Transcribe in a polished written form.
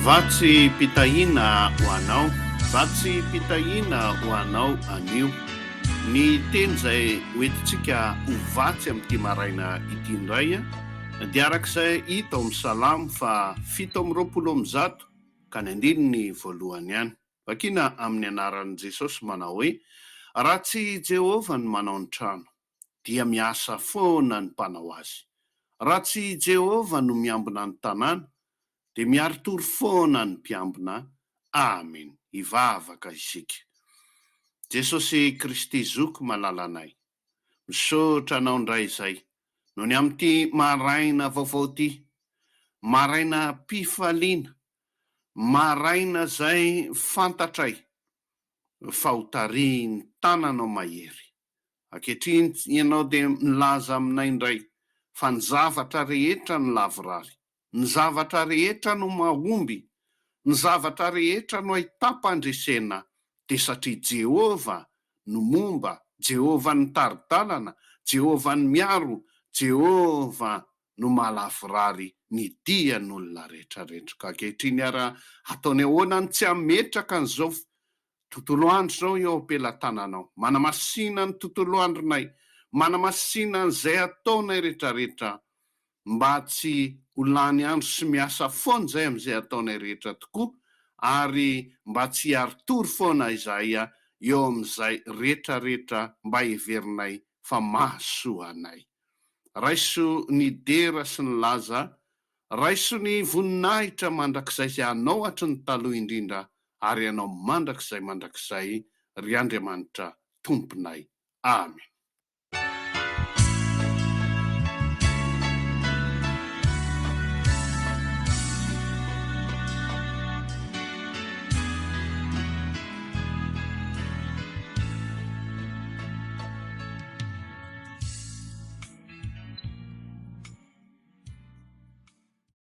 Vatsim-pitahiana ho anao, vatsim-pitahiana ho anao anio. Ny teny izay hoentintsika ho vatsy amin'ity maraina ity indray dia araka izay hita ao amin'ny Salamo faha 127 ka ny andininy voalohany ihany. Vakina amin'ny anaran'i Jesosy manao hoe, Raha tsy i Jehovah no manao ny trano, dia miasa foana ny mpanao azy. Raha tsy i Jehovah no miambina ny tanàna, dia miari-tory foana ny mpiambina. Amen. Hivavaka isika. Jesosy Kristy Zoky malalanay, misaotra Anao indray izay noho ny amin'ity maraina vaovao ity, marainam-pifaliana, Maraina zay fantatray fa ho tarihin'ny tananao mahery. Ankehitriny ianao dia milaza aminay indray fa ny zavatra rehetra no lavorary, ny zavatra rehetra no mahomby, ny zavatra rehetra no ahitam-pandresena dia satria Jehovah no momba, Jehovah no tari-dalana, Jehovah no miaro, Jehovah no mahalavorary ny dian'olona rehetrarehetra. Ka ankehitriny ara ataony ahoana no tsy hametraka an'izao tontolo andro izao eo am-pelatananao? Manamasina ny tontolo andronay, manamasina an'izay ataonay rehetrarehetra mba tsy ho lany andro sy miasa foana izay amin'izay ataonay rehetra tokoa ary mba tsy hiari-tory foana izahay eo amin'izay rehetrarehetra mba heverinay fa mahasoa anay. Raiso ny dera sy ny laza, raiso ny voninahitra mandrakizay izay Anao hatry ny taloha indrindra ary Anao mandrakizay mandrakizay, ry Andriamanitra Tomponay. Amena.